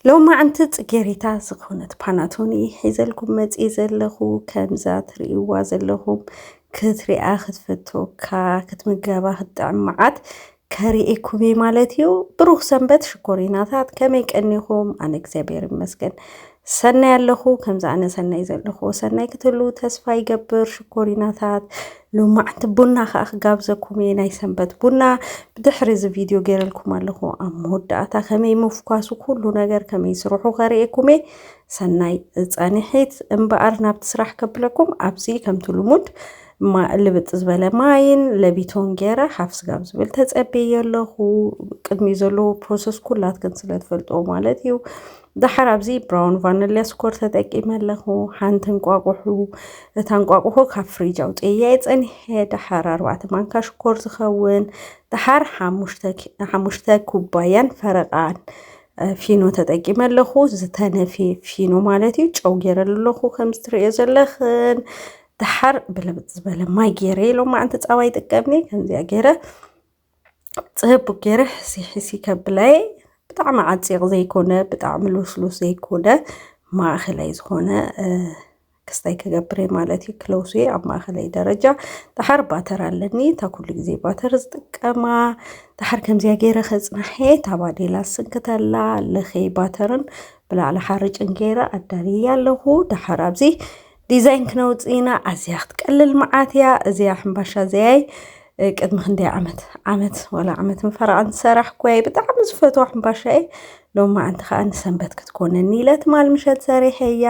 ሎማዓንቲ ጽጌሬዳ ዝኾነት ፓናቶኒ ሒዘልኩም መጽየ ዘለኹ። ከምዛ ትርእይዋ ዘለኹም ክትሪኣ ክትፈትወካ ክትምገባ ክትጥዕም መዓት ከርእየኩም እየ ማለት እዩ። ብሩኽ ሰንበት ሽኮሪናታት፣ ከመይ ቀኒኹም? ኣነ እግዚኣብሔር ይመስገን ሰናይ ኣለኹ። ከምዚ ኣነ ሰናይ ዘለኹ ሰናይ ክትህሉ ተስፋ ይገብር ሽኮሪናታት። ሎማዓንቲ ቡና ከዓ ክጋብዘኩም እየ፣ ናይ ሰንበት ቡና። ብድሕሪ እዚ ቪድዮ ገይረልኩም ኣለኹ ኣብ መወዳእታ ከመይ ምፍኳሱ ኩሉ ነገር ከመይ ስርሑ ከርእየኩም እየ። ሰናይ ጻንሒት እምበኣር ናብቲ ስራሕ ከብለኩም ኣብዚ ከምቲ ልሙድ ማ- ልብጥ ዝበለ ማይን ለቢቶን ገይረ ሓፍ ስጋብ ዝብል ተጸብየ ኣለኹ። ቅድሚ ዘለዎ ፕሮሰስ ኩላትክን ስለ ትፈልጥዎ ማለት እዩ። ደሓር ኣብዚ ብራውን ቫኒልያ ስኮር ተጠቂመ ኣለኹ። ሓንቲ እንቋቑሑ፣ እታ እንቋቑሑ ካብ ፍሪጅ ኣውፅየ ጸኒሐ። ደሓር ኣርባዕተ ማንካ ሽኮር ዝኸውን፣ ደሓር ሓሙሽተ ኪ- ሓሙሽተ ኩባያን ፈረቓን እ፣ ፊኖ ተጠቂመ ኣለኹ። ዝተነፍየ ፊኖ ማለት እዩ። ጨው ገይረሉ ኣለኹ ከምዚ ትርእዮ ዘለኽን። ደሓር ብልብጥ ዝበለ ማይ ገይረ፣ ሎማዓንቲ ጸባ ይጥቀምኒ። ከምዚኣ ገይረ ጽቡቅ ገይረ ሕሲ ሕሲ ከብለየ፣ ብጣዕሚ ዓጺቕ ዘይኮነ፣ ብጣዕሚ ልስሉስ ዘይኮነ፣ ማእኸላይ ዝኾነ፣ እ፣ ክስታይ ክገብር እየ ማለት እዩ። ክለውስ እየ ኣብ ማእኸላይ ደረጃ። ደሓር ባተር ኣለኒ፣ እታ ኩሉ ግዜ ባተር ዝጥቀማ። ደሓር ከምዚኣ ገይረ ከጽናሕ እየ። እታ ባዴላ ስንክተላ፣ ለኸይ ባተርን ብላዕሊ ሓርጭን ገይረ ኣዳልየ ኣለኹ። ደሓር ኣብዚ ዲዛይን ክነውጽእ ኢና። ኣዝያ ክትቀልል መዓት እያ እዚኣ ሕምባሻ እዚኣይ። እ፣ ቅድሚ ክንደይ ዓመት፣ ዓመት ዋላ ዓመት ምፈረቓን ዝሰራሕኩ እየ። ብጣዕሚ ዝፈትዋ ሕምባሻ እየ። ሎማዓንቲ ከዓ ንሰንበት ክትኮነኒ ኢለ ትማል ምሸት ሰሪሐያ።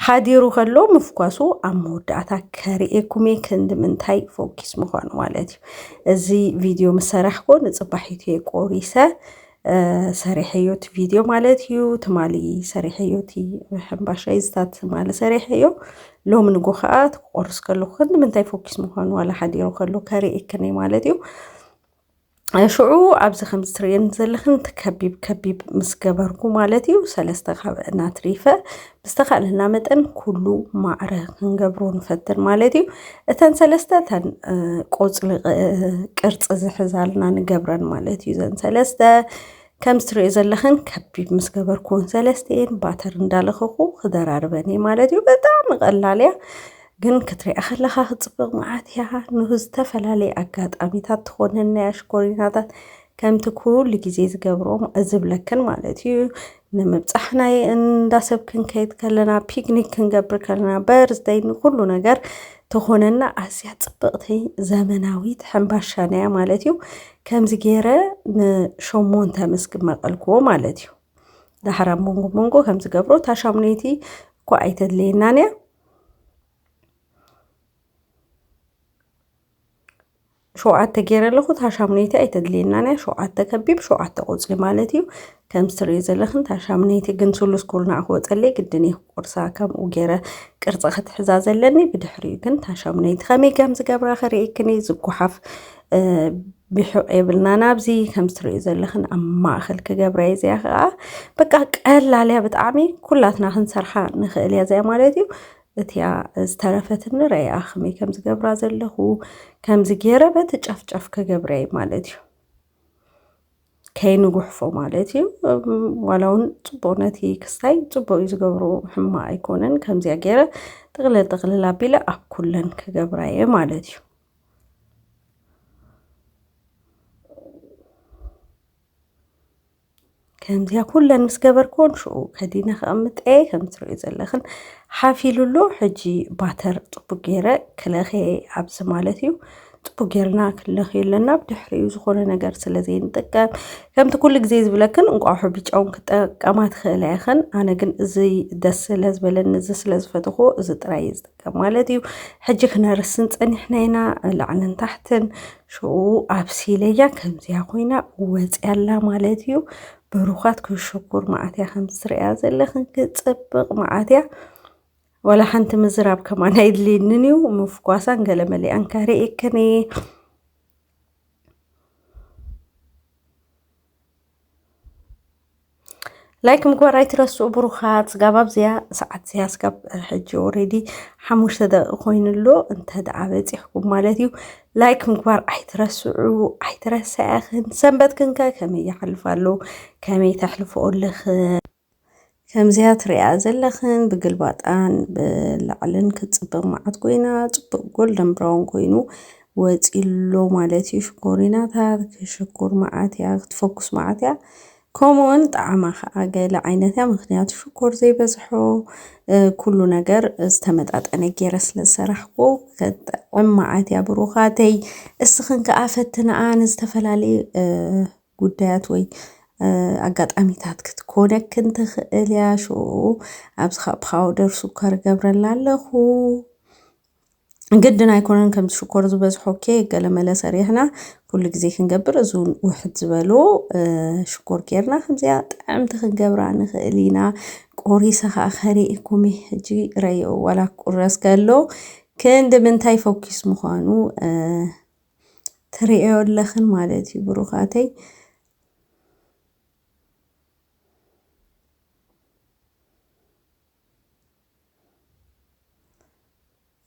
ሓዲሩ ከሎ ምፍኳሱ ኣብ መወዳእታ ከርእየኩም እየ ክንዲ ምንታይ ፎኪስ ምዃኑ ማለት እዩ። እዚ ቪድዮ ምስ ሰራሕኩ ንጽባሒቱ እየ ቆሪሰ፣ እ፣ ሰሪሐዮ እቲ ቪድዮ ማለት እዩ። ትማሊ ሰሪሐዮ እቲ ሕምባሻይ ዝታት ትማሊ ሰሪሐዮ። ሎሚ ንጎ ከዓ ክቆርስ ከለኩ ክንዲ ምንታይ ፎኪስ ምዃኑ ዋላ ሓዲሩ ከሎ ከርእየክን እየ ማለት እዩ። ሽዑ ኣብዚ ከምዚ ትርእየን ዘለኽን እቲ ከቢብ ከቢብ ምስ ገበርኩ ማለት እዩ፣ ሰለስተ ካብ ናትሪፈ ብዝተኻእለና መጠን ኩሉ ማዕረ ክንገብሮ ንፈትን ማለት እዩ። እተን ሰለስተ እተን፣ እ፣ ቆጽሊ፣ እ፣ ቅርጺ ዝሕዛልና ንገብረን ማለት እዩ። እዘን ሰለስተ ከምዚ ትርእዮ ዘለኽን ከቢብ ምስ ገበርኩወን ሰለስቲኤን ባተር እንዳለኸኹ ክደራርበን እየ ማለት እዩ። ብጣዕሚ ቀላል እያ። ግን ክትሪኣ ከለኻ ክጽብቕ መዓት እያ። ንዝተፈላለየ ኣጋጣሚታት ትኾነና እያ ሽኮሪናታት፣ ከምቲ ኩሉ ግዜ ዝገብሮ ዝብለክን ማለት እዩ። ንምብጻሕ ናይ እንዳ ሰብ ክንከይድ ከለና፣ ፒክኒክ ክንገብር ከለና፣ በርዝደይ፣ ንኩሉ ነገር ትኾነና ኣዝያ ጽብቕቲ ዘመናዊት ሕምባሻና እያ ማለት እዩ። ከምዚ ገይረ ንሸሞንተ ምስ መቐልክዎ ማለት እዩ። ዳሕር ኣብ መንጎ መንጎ ከምዚ ገብሮ፣ እታ ሻሙነይቲ እኳ ኣይተድልየናን እያ። ሸውዓተ ገይረ ኣለኹ። እታ ሻሙነይቲ ኣይተድልየናን እያ። ሸውዓተ ከቢብ ሸውዓተ ቆጽሊ ማለት እዩ። ከም ትርእዩ ዘለኽን እታ ሻሙነይቲ ግን ስሉስ ኩርናዕ ክወጸለይ ግድን እዩ ክቆርሳ። ከምኡ ገይረ ቅርጺ ክትሕዛ ዘለኒ። ብድሕሪኡ ግን እታ ሻሙነይቲ ከመይ ከም ዝገብራ ከርእየክን እየ። ዝጓሓፍ፣ እ፣ ብሑቕ የብልናን ኣብዚ። ከም ትርእዩ ዘለኽን ኣብ ማእከል ክገብራ እየ። እዚኣ ከኣ በቃ ቀላል እያ ብጣዕሚ። ኩላትና ክንሰርሓ ንኽእል እያ እዚኣ ማለት እዩ። እቲኣ ዝተረፈትኒ ረኣያ ከመይ ከም ዝገብራ ዘለኹ፣ ከምዚ ገይረ በቲ ጫፍ ጫፍ ክገብራ እየ ማለት እዩ። ከይንጉሕፎ ማለት እዩ። እም፣ ዋላ እውን ጽቡቕ ነቲ ክስታይ ጽቡቕ እዩ ዝገብሮ፣ ሕማቕ ኣይኮነን። ከምዚኣ ገይረ ጥቕልል ጥቕልል ኣቢለ ኣብ ኩለን ክገብራ እየ ማለት እዩ። ከምዚኣ ኩለን ምስ ገበርኩን ሽኡ ከዲነ ከቐምጠ እየ። ከም ትርእዩ ዘለኽን ሓፍ ኢሉ ኣሎ። ሕጂ ባተር ጽቡቅ ገይረ ክለኽየ ኣብዚ ማለት እዩ። ጽቡቅ ገይርና ክለኽዮ ኣለና። ብድሕሪኡ ዝኾነ ነገር ስለ ዘይንጥቀም፣ ከምቲ ኩሉ ግዜ ዝብለክን እንቋቑሖ ብጫውን ክጠቀማ ትኽእላ ኢኽን። ኣነ ግን እዚ ደስ ስለ ዝበለኒ፣ እዚ ስለ ዝፈተኹ፣ እዚ ጥራይ እየ ዝጥቀም ማለት እዩ። ሕጂ ክነርስን ጸኒሕና ኢና፣ ላዕልን ታሕትን። ሽኡ ኣብሲለያ ከምዚኣ ኮይና ወጽያ ኣላ ማለት እዩ። ብሩኻት ክሽኩር መዓት እያ ከም ትርእያ ዘለኽን ክጽብቕ መዓት እያ። ዋላ ሓንቲ ምዝራብ ከማን ኣይድልየንን እዩ። ምፍኳሳን ገለ መሊኣን ከርእየክን እየ። ላይክ ምግባር ኣይትረስዑ ብሩኻት። ስጋብ ኣብዚኣ ሰዓት እዚኣ ስጋብ ሕጂ ኦሬዲ ሓሙሽተ ደቂ ኮይኑ ኣሎ። እንተ ደኣ በጺሕኩም ማለት እዩ። ላይክ ምግባር ኣይትረስዑ፣ ኣይትረስዕኽን። ሰንበትክን ከ ከመይ ይሓልፍ ኣሎ? ከመይ ተሕልፍኦ ኣለኽን? ከምዚኣ ትሪኣ ዘለኽን ብግልባጣን ብላዕልን ክትፅብቕ መዓት ኮይና፣ ፅቡቕ ጎልደን ብራውን ኮይኑ ወፂሎ ማለት እዩ። ሽኮሪናታት ክሽኩር መዓት እያ፣ ክትፈኩስ መዓት እያ። ከምኡውን ጣዕማ ከዓ ገለ ዓይነት እያ፣ ምኽንያቱ ሽኮር ዘይበዝሖ፣ እ፣ ኩሉ ነገር ዝተመጣጠነ ገይረ ስለ ዝሰራሕኩ፣ ከጥዕም መዓት እያ ብሩኻተይ። እስኽን ከዓ ፈትንኣ፣ ንዝተፈላለየ፣ እ፣ ጉዳያት ወይ፣ እ፣ ኣጋጣሚታት ክትኮነክን ትኽእል እያ። ሽዑ ኣብዚ ከዓ ፓውደር ሽኮር ገብረላ ኣለኹ። ግድን ኣይኮነን ከምዚ ሽኮር ዝበዝሖ ኬክ ገለመለ ሰሪሕና ኩሉ ግዜ ክንገብር፣ እዚ እውን ውሕድ ዝበሉ፣ እ፣ ሽኮር ጌርና ከምዚኣ ጥዕምቲ ክንገብራ ንኽእል ኢና። ቆሪሰ ከዓ ከርእየኩም እየ። ሕጂ ረዮ ዋላ ክቁረስ ከሎ ክንዲ ምንታይ ፈኪስ ምዃኑ፣ እ፣ ትርእዮ ኣለኽን ማለት እዩ ብሩኻተይ።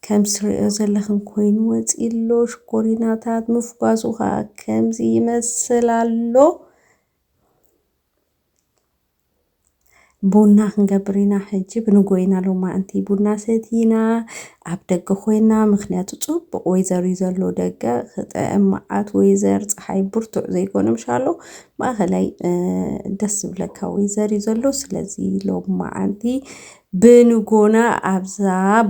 ከም ትርእዮ ዘለኽን ኮይኑ ወፂ ኣሎ። ሽኮሪናታት ምፍጓሱ ከዓ ከምዚ ይመስል ኣሎ። ቡና ክንገብር ኢና ሕጂ። ብንጎይና ሎማዕንቲ ቡና ሰቲና፣ ኣብ ደገ ኮይና፣ ምኽንያቱ ፅቡቕ ወይዘር እዩ ዘሎ ደገ። ክጥዕም መዓት ወይዘር፣ ፀሓይ ብርቱዕ ዘይኮነ ምሻሎ፣ ማእኸላይ፣ እ፣ ደስ ዝብለካ ወይዘር እዩ ዘሎ። ስለዚ ሎማዓንቲ ብንጎና ኣብዛ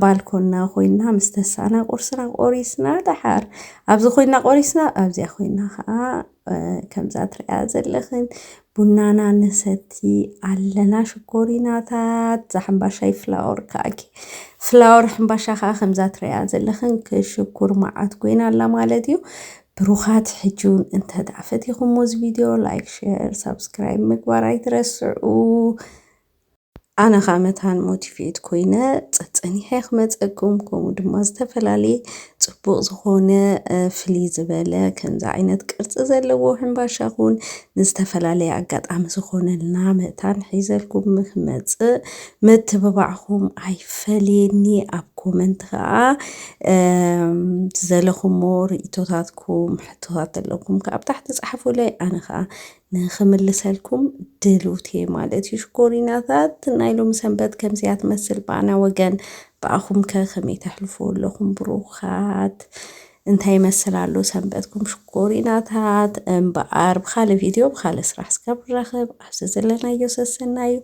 ባልኮና ኮይና ምስ ተሳና ቁርስና ቆሪስና፣ ደሓር ኣብዚ ኮይና ቆሪስና፣ ኣብዚኣ ኮይና ከዓ፣ እ፣ ከምዛ ትሪኣ ዘለኽን ቡናና ንሰቲ ኣለና። ሽኮሪናታት፣ እዛ ሕምባሻይ ፍላወር ከኣኪ፣ ፍላወር ሕምባሻ ከዓ ከምዛ ትሪኣ ዘለኽን ክሽኩር መዓት ኮይና ኣላ ማለት እዩ። ብሩኻት፣ ሕጂ እውን እንተ ደኣ ፈቲኹሞ እዚ ቪድዮ ላይክ፣ ሼር፣ ሳብስክራይብ ምግባር ኣይትረስዑ። ኣነ ኸኣ መታን ሞቲቬት ኮይነ ጸጸኒሐ ክመጸኩም፣ ከምኡ ድማ ዝተፈላለየ ጽቡቕ ዝኾነ፣ እ፣ ፍልይ ዝበለ ከምዚ ዓይነት ቅርጺ ዘለዎ ሕምባሻ ኹን ንዝተፈላለየ ኣጋጣሚ ዝኾነልና መታን ሒዘልኩም ክመጽእ ምትብባዕኹም ኣይፈለየኒ። ኣብ ኮመንት ኸኣ፣ እም፣ ዝደለኹሞ ርእይቶታትኩም፣ ሕቶታት ዘለኩም ከኣ ኣብ ታሕቲ ጸሓፉለይ። ኣነ ኸኣ ንኽምልሰልኩም ድልውቲ እየ ማለት እዩ። ሽኮሪናታት፣ ናይ ሎሚ ሰንበት ከምዚኣ ትመስል ብኣና ወገን። ብኣኹም ከ ከመይ ተሕልፍዎ ኣለኹም ብሩኻት? እንታይ ይመስል ኣሎ ሰንበትኩም ሽኮሪናታት? እምበኣር ብኻልእ ቪድዮ ብኻልእ ስራሕ እስካብ ንራኸብ ኣብዚ ዘለናዮ ሰሰናዩ።